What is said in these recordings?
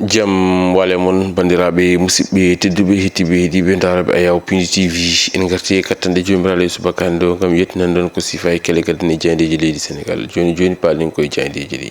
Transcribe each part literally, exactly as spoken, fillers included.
Jam wale mon, banndiraaɓe musidɓe tedduɓe, heɗtiiɓe, heɗiiɓe, ndaarooɓe Ayaw Pindi T V. En ngarti e kattanɗe Joomiraaɗo e subaka hannde o, ngam yettinan ɗon ko siifa e kelle gadane e jaayndeeji leydi Senegaal. Jooni jooni, paalen koye jaayndeeji ɗi.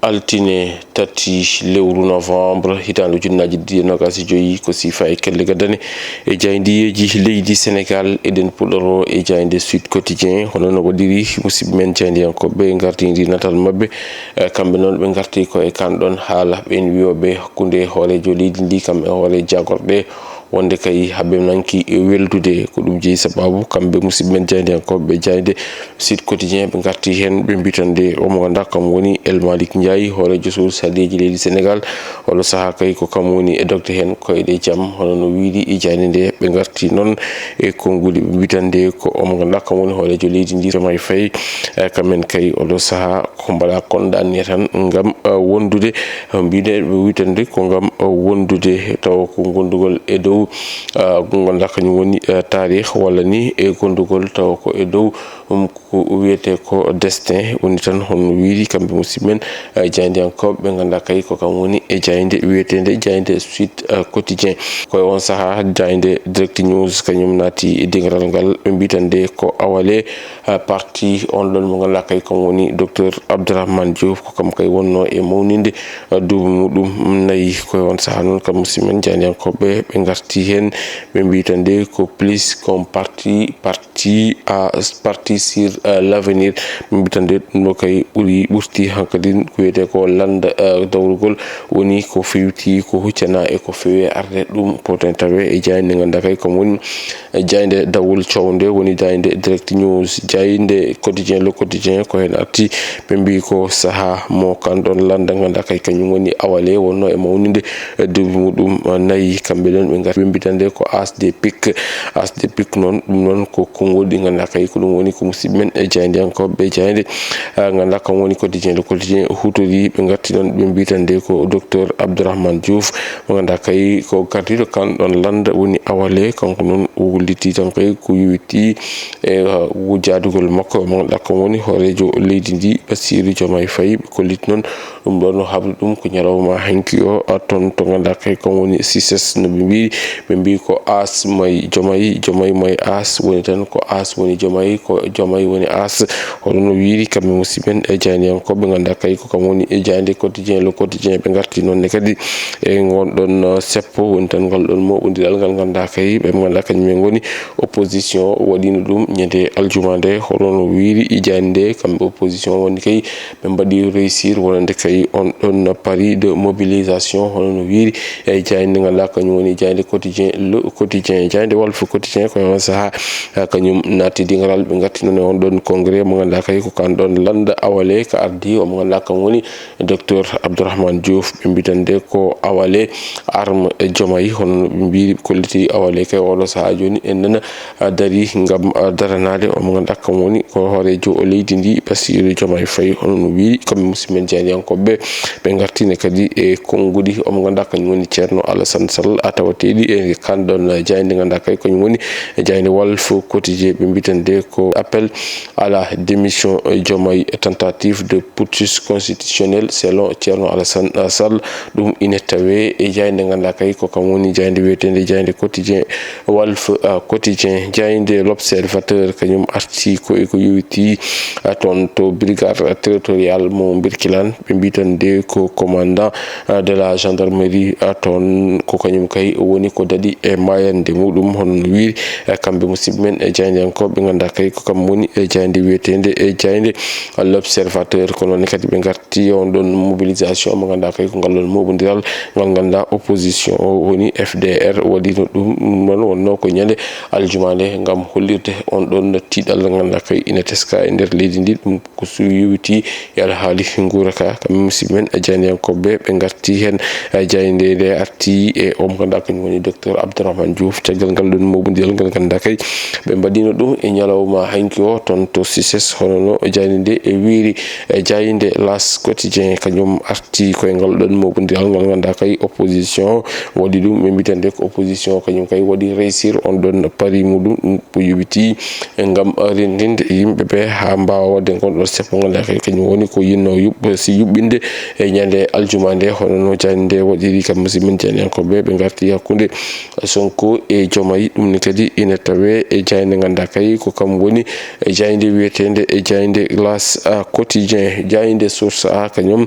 Altine tati lewru novembre, hitaande ujunnaaji ɗiɗi e noogaas e joyi, ko siifa e kelle gadane e jaayndeeji leydi Senegaal. Eɗen puɗɗoroo e jaaynde Sud Quotidien, hono no waɗiri musidɓe men jaayndiyankooɓe ngartindi natal maɓɓe. Eh, kamɓe noon ɓe ngarti ko e kan ɗon haala, ɓeen wiyooɓe hakkunde hooreejo leydi ndi, kam e hoore jaagorɗe, wonde kay haɓe nanki e weldude. Ko ɗum jeyi sababu kamɓe musidɓe men jaayndiyankooɓe jaaynde Sud Quotidien, ɓe ngarti heen, ɓe mbiyi tan nde omo ngannduɗaa kam woni El Malick Ndiaye, hooreejo suudu sarɗiiji leydi Senegaal. Oɗo sahaa kay ko kam woni e dogde heen koyɗe jam, hono no wiyri e jaaynde nde. Ɓe ngarti noon e konnguli, ɓe mbiyi tan nde ko omo ngannduɗaa kam woni hooreejo leydi ndi, Diomaye Faye. Eh, kamen kay oɗo sahaa ko mbaɗa kon ɗanne tan ngam, eh, wondude, eh, mbiɗe, ɓe wiyi tan nde ko ngam, eh, wondude, tawa ko gondugol e dow, eh, ko ngannduɗaa kañum woni, eh, taarih, walla ni e gondugol tawa ko e dow, um, ko wiyetee ko destin woni tan, hono wiyri kamɓe musidɓe men, eh, jaayndiyankooɓe ɓe ngannduɗaa kay ko kam woni e jaaynde wiyeteende jaaynde Sud, eh, Quotidien. Ko e on sahaa jaaynde Direct News kañum naati e dingiral ngal, ɓe mbiyi tan nde ko awale, eh, parti on ɗon mo ngannduɗaa kay kam woni Docteur Abdourahmane Diouf, ko kam kay wonno e mawninde, eh, duuɓi muɗum nayi. Ko e on sahaa noon kam musidɓe men jaayndiyankooɓe ɓe ngarti heen, ɓe mbiyi tan nde ko plus qu'un parti, parti à, parti sur, euh, l'avenir. Ɓe mbiyi tan nde ɗum ɗo kay ɓuri, ɓurti hankadin ko wiyetee ko lannda, euh, dawrugol, woni ko fewti ko huccana e ko fewi arde. Ɗum poten tawe e jaaynde ngannduɗaa kay kam woni jaaynde dawol cownde, woni jaaynde Direct News. Jaaynde Quotidien, Le Quotidien ko heen arti, ɓe mbiyi ko sahaa mo kan ɗon lannda ngannduɗaa kay kañum woni awale wonno e mawninde, eh, duuɓi muɗum, eh, nayi. Kamɓe ɗon ɓe ngarti, ɓe mbiyi tan nde ko As des Piques. As des Piques noon, ɗum noon ko konngol ɗi ngannduɗaa kay ko ɗum woni ko musidɓe men e jaayndiyankooɓe jaaynde, eh, ngannduɗaa kam woni Quotidien, Le Quotidien hutori. Ɓe ngarti noon, ɓe mbiyi tan nde ko Docteur Abdourahmane Diouf, mo ngannduɗaa kay ko gardiiɗo kan ɗon lannda woni awale. Kanko noon o wulliti tan kay ko yowiti e, uh, jaadugol makko, mo ngannduɗaa kam woni hooreejo leydi ndi, Bassirou Diomaye Faye. Ɓe kolliti noon ɗum ɗo no habri ɗum ko ñalawma hanki o, uh, toon to ngannduɗaa kay kam woni C I C E S no ɓe mbiyi. Ɓe mbiyi ko As may Diomaye, Diomaye may As, woni tan ko As woni Diomaye, ko Diomaye woni As. Hono no wiyri kamɓe musidɓe men e jaayndiyankooɓe, ngannduɗaa kay ko kam woni e jaaynde Quotidien, Le Quotidien. Ɓe ngarti noon ne kadi e ngon ɗon, uh, seppo, woni tan ngal ɗon mooɓondiral ngal ngannduɗaa kay ɓe ngannduɗaa kañum en ngoni opposition waɗino ɗum ñande aljuma nde. Hono no wiyri e jaaynde nde, kamɓe opposition woni kay ɓe mbaɗi réussir wonande kay on ɗon pari de mobilisation, hono no wiyri e jaaynde nde ngannduɗaa kañum woni jaaynde Quotidien, Le Quotidien. Jaaynde Walf Quotidien ko e on sahaa, eh, kañum naati dingiral, ɓe ngarti noon e on ɗon congrès mo ngannduɗaa kay ko kan ɗon lannda awale ka ardi, omo ngannduɗaa kam woni Docteur Abdourahmane Diouf. Ɓe mbiyi tan nde ko awale arme e Diomaye, hono no ɓe mbiyi, kolliti awale kay oɗo sahaa jooni en nana, a, dari ngam, a, daranaade omo ngannduɗaa kam woni ko hooreejo leydi ndi, Bassirou Diomaye Faye. Hono no wiyri kamɓe musidɓe men jaayndiyankooɓe ɓe, ɓe ngarti ne kadi e konnguli omo ngannduɗaa kañum woni Ceerno Alassane Sall, a tawateeɗi e kan ɗon jaaynde ngannduɗaa kay kañum woni e jaaynde Walf Quotidien. Ɓe mbiyi tan nde ko appel à la démission, euh, Diomaye, tentative de putsch constitutionnel selon Ceerno Alassane, euh, Sall. Ɗum ine tawee e jaaynde ngannduɗaa kay ko kam woni jaaynde wiyeteende jaaynde Quotidien, Walf, euh, Quotidien. Jaaynde L'Observateur kañum arti ko e ko yowiti, euh, toon to brigade territoriale mo Birkilane. Ɓe mbiyi tan nde ko commandant, euh, de la gendarmerie, euh, toon ko kañum kay woni ko daɗi e maayande muɗum, hono no wiyri, euh, kamɓe musidɓe men e jaayndiyankooɓe ɓe ngannduɗaa kay ko kam woni e jaaynde wiyeteende e jaaynde L'Observateur. Ko noon kadi ɓe ngarti on ɗon mobilisation mo ngannduɗaa kay ko ngal ɗon mooɓondiral ngal ngannduɗaa opposition o woni F D R waɗino ɗum. Ɗum noon wonno ko ñande aljuma nde ngam hollirde on ɗon tiiɗal ngal ngannduɗaa kay ina teska e nder leydi ndi. Ɗum ko su yowiti e alhaali nguura ka, kamɓe musidɓe men e jaayndiyankooɓe ɓe ngarti heen. E jaaynde nde arti e o mo ngannduɗaa kañum woni Docteur Abdourahmane Diouf. Caggal ngal ɗon moɓondiral ngal ngannduɗaa kay ɓe mbaɗino ɗum e ñalawma hanki o toon to sises, hono no jaaynde nde e wiiri. E jaaynde L'As Quotidien kañum arti koye ngal ɗon moɓondiral ngal ngannduɗaa kay opposition waɗi ɗum. Ɓe mbiyata nde ko opposition kañum kay waɗi réussir on ɗon pari muɗum, ɗum ko yowiti e ngam renndinde yimɓe ɓe haa mbaawa waɗde ngon ɗon seppo ngannduɗaa kay kañum woni ko yinno yuɓɓ-, si yuɓɓinde e ñande aljuma nde, hono no jaaynde nde waɗiri kam musidɓe men jaayndiyankooɓe ɓe ngarti hakkunde Sonko e Diomaye. Ɗum ni kadi ina tawee e jaaynde ngannduɗaa kay ko kam woni e jaaynde wiyeteende e jaaynde L'As, a, Quotidien. Jaaynde Source A kañum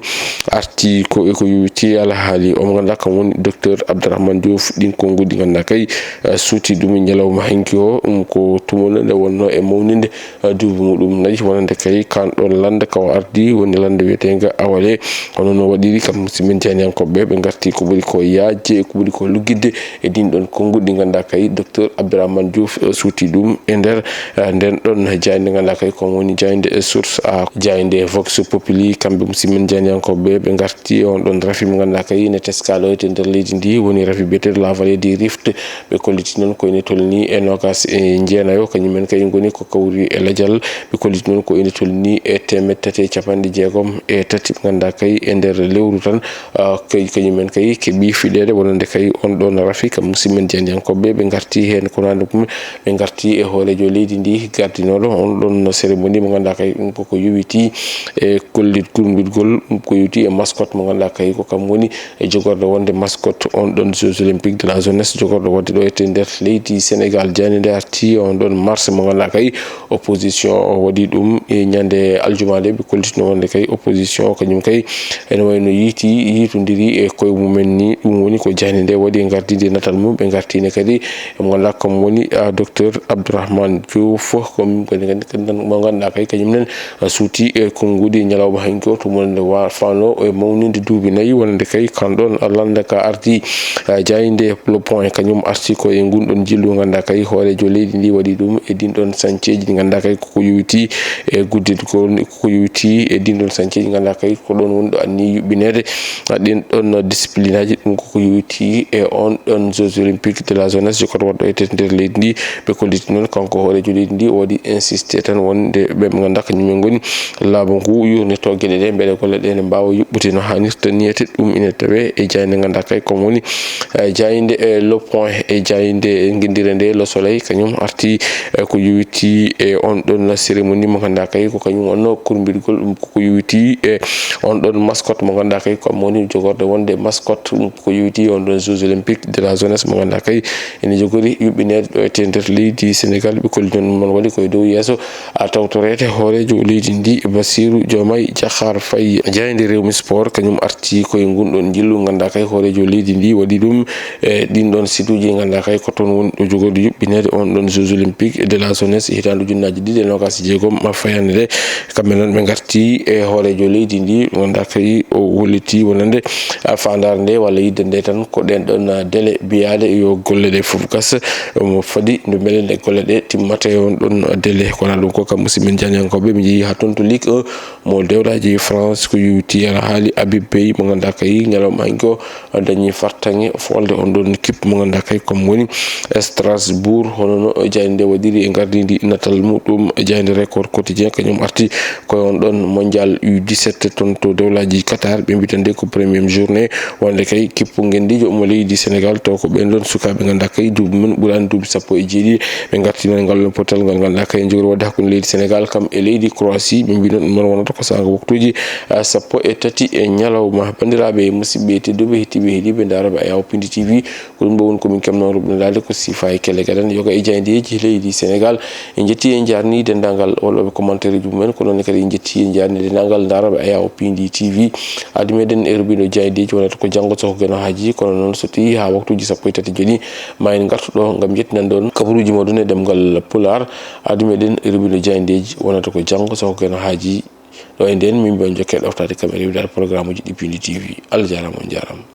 arti ko e ko yowiti alhaali o mo ngannduɗaa kam woni Docteur Abdourahmane Diouf. Ɗin konnguɗi ngannduɗaa kay, a, suuti ɗum e ñalawma hanki o, ɗum ko tuma nde wonnoo e mawninde duuɓi muɗum nayi, wonande kay kan ɗon lannda ka o ardi, woni lannda wiyeteenga Awale. Hono no waɗiri kam musidɓe men jaayndiyankooɓe ɓe ngarti ko ɓuri ko yaajde, ko ɓuri ko luggitde e ɗin ɗon konnguɗi ngannduɗaa kay Docteur Abdourahmane Diouf, eh, suuti ɗum e nder, eh, nden ɗon jaaynde ngannduɗaa kay ko woni jaaynde, eh, Source A, jaaynde Vox Populi. Kamɓe musidɓe men jaayndiyankooɓe ɓe ngarti on ɗon rafi mo ngannduɗaa kay ne teskalo e nder leydi ndi, woni rafi biyeteeɗo La Vallée du Rift. Ɓe kolliti noon ko ene tolni e noogaas e jeenayo, kañum en kay ngoni ko kawri e lajal. Ɓe kolliti noon ko ene tolni e teemedde tati e capanɗe jeegom e tati, ɓe ngannduɗaa kay e nder lewru tan, ah, kay, kañum en kay keɓi fiɗeede wonande kay on ɗon rafi kam musidɓe men jaayndiyankooɓe. Ɓe ngarti heen ko nande ɗum, ɓe ngarti e hooreejo leydi ndi gardinooɗo on ɗon cérémonie mo ngannduɗaa kay ɗum koko yowiti e kollit kurmbitgol, ɗum ko yowiti e mascotte mo ngannduɗaa kay ko kam woni e jogorɗo wonde mascotte on ɗon Jeux Olympiques de la Jeunesse, jogorɗo waɗde ɗo e nder leydi Sénégal. Jaaynde nde arti on ɗon mars mo ngannduɗaa kay opposition o waɗi ɗum e ñande aljuma nde. Ɓe kollitino wonde kay opposition o kañum kay ene wayno yiiti, yiitondiri e koye mumen ni. Ɗum woni ko jaaynde nde waɗi e ngardiinde natal mum. Ɓe ngartine kadi e mo ngannduɗaa kam woni, a, Docteur Abdourahmane Diouf, ko min kadi, kadi, kadi mo ngannduɗaa kay kañum nen a suuti e konnguɗi ñalawma hanki o, tuma nde wa-, fano e mawninde duuɓi nayi wonande kay kan ɗon lannda ka ardi. A, jaaynde Le Point kañum arti ko e ngun ɗon jillu ngannduɗaa kay hooreejo leydi ndi waɗi ɗum e ɗin ɗon sañceeji ɗi ngannduɗaa kay koko yowiti e gudditgol, koko yowiti e ɗin ɗon sañceeji ngannduɗaa kay ko ɗon woni ɗo anni yuɓɓineede, a, ɗin ɗon discipline aji. Ɗum koko yowiti e on ɗon Jeux Olympiques de la Jeunesse, jogorɗo waɗde ɗo e nder leydi ndi. Ɓe kolliti noon kanko hooreejo leydi ndi, o waɗi insisté tan wonde ɓe ɓe ngannduɗaa kañum en ngoni laamu ngu yurnitoo geɗe ɗe, mbele golle ɗe ne mbaawa yuɓɓude no haanirta ni. Ete ɗum ina tawee e jaaynde ngannduɗaa kay ko woni, eh, jaaynde, eh, Le Point. E jaaynde nginndire nde Le Soleil kañum arti, eh, ko yowiti e on ɗon cérémonie mo ngannduɗaa kay ko kañum wonnoo kurmbitgol, ɗum koko yowiti e on ɗon mascotte mo ngannduɗaa kay ko mo woni jogorɗo wonde mascotte, ɗum koko yowiti e on ɗon Jeux Olympiques de la Jeunesse mo ngannduɗaa kay ene jogori yuɓɓineede ɗo e nder leydi Sénégal. Ɓe kolliti noon ɗum noon waɗi koye dow yeeso, a, tawtoreede hooreejo leydi ndi Bassirou Diomaye Diakhar Faye. Jaaynde Rewmi Sport kañum arti koye ngun ɗon njillu ngannduɗaa kay hooreejo leydi ndi waɗi ɗum e ɗin ɗon situuji ngannduɗaa kay ko toon woni ɗo jogori yuɓɓineede on ɗon Jeux Olympiques de la Jeunesse hitaande ujunnaaji ɗiɗi e noogaas e jeegom. Ma fayande nde kamɓe noon ɓe ngarti e hooreejo leydi ndi ngannduɗaa kay o holliti wonande, a, faandaare nde walla yidde nde tan ko ɗen ɗon, a, délai biyaade yo golle ɗe fof gas. Omo fadi nde mbele nde golle ɗe timmata e on ɗon délai. Kono ɗum ko kam musidɓe men jaayndiyankooɓe, mi jeeyi haa toon to Ligue un mo dewlaaji France ko yowiti alhaali Habib Beye mo ngannduɗaa kay ñalawma hanki o dañi fartaŋŋe foolde on ɗon équipe mo ngannduɗaa kay ko mo woni Strasbourg. Hono no jaaynde nde waɗiri e ngardiindi natal muɗum, jaaynde Record Quotidien kañum arti koye on ɗon mondial U dix-sept toon to dewlaaji Qatar. Ɓe mbiyata nde ko première journée wonde kay kippu ngenndiijo mo leydi Sénégal, taw ko ɓeen ɗon sukaaɓe ngannduɗaa kay duuɓi mum ɓuraani duuɓi sappo e jeeɗiɗi. Ɓe ngarti noon ngal ɗon potal ngal ngannduɗaa kay jogori waɗde hakkunde leydi Sénégal kam e leydi Croatie. Ɓe mbii noon ɗum noon wonata ko saanga waktuuji, ah, sappo e tati e ñalawma. Banndiraaɓe e musidɓe tedduɓe, heɗtiiɓe, heɗiiɓe ndaarooɓe Ayaw Pindi T V, ko ɗum ɗo woni ko min keɓnoo ruɓnadaade ko siifa e kelle gadan yoga e jaayndeeji leydi Sénégal. En njetti en njaarni denndaangal waɗooɓe commentaire uji mumen, ko noon kadi en njetti en njaarni denndaangal ndaarooɓe Ayaw Pindi T V. Addi meɗen e ruɓindo jaayndeeji wonata ko janngo so ko Geno Haaji, kono noon so tawii haa waktuuji sappo e tati joni, ma en ngartu ɗo ngam njettinan ɗon kabaruuji moɗon e ɗemngal Pulaar. Addi meɗen e ruɓindo jaayndeeji wonata ko janngo so ko Geno Haaji. Ɗo e ndeen min mbiyon jokke ɗoftaade kam e rewindaade programme uji ɗi Pindi T V. Allah jaaraama, on njaaraama.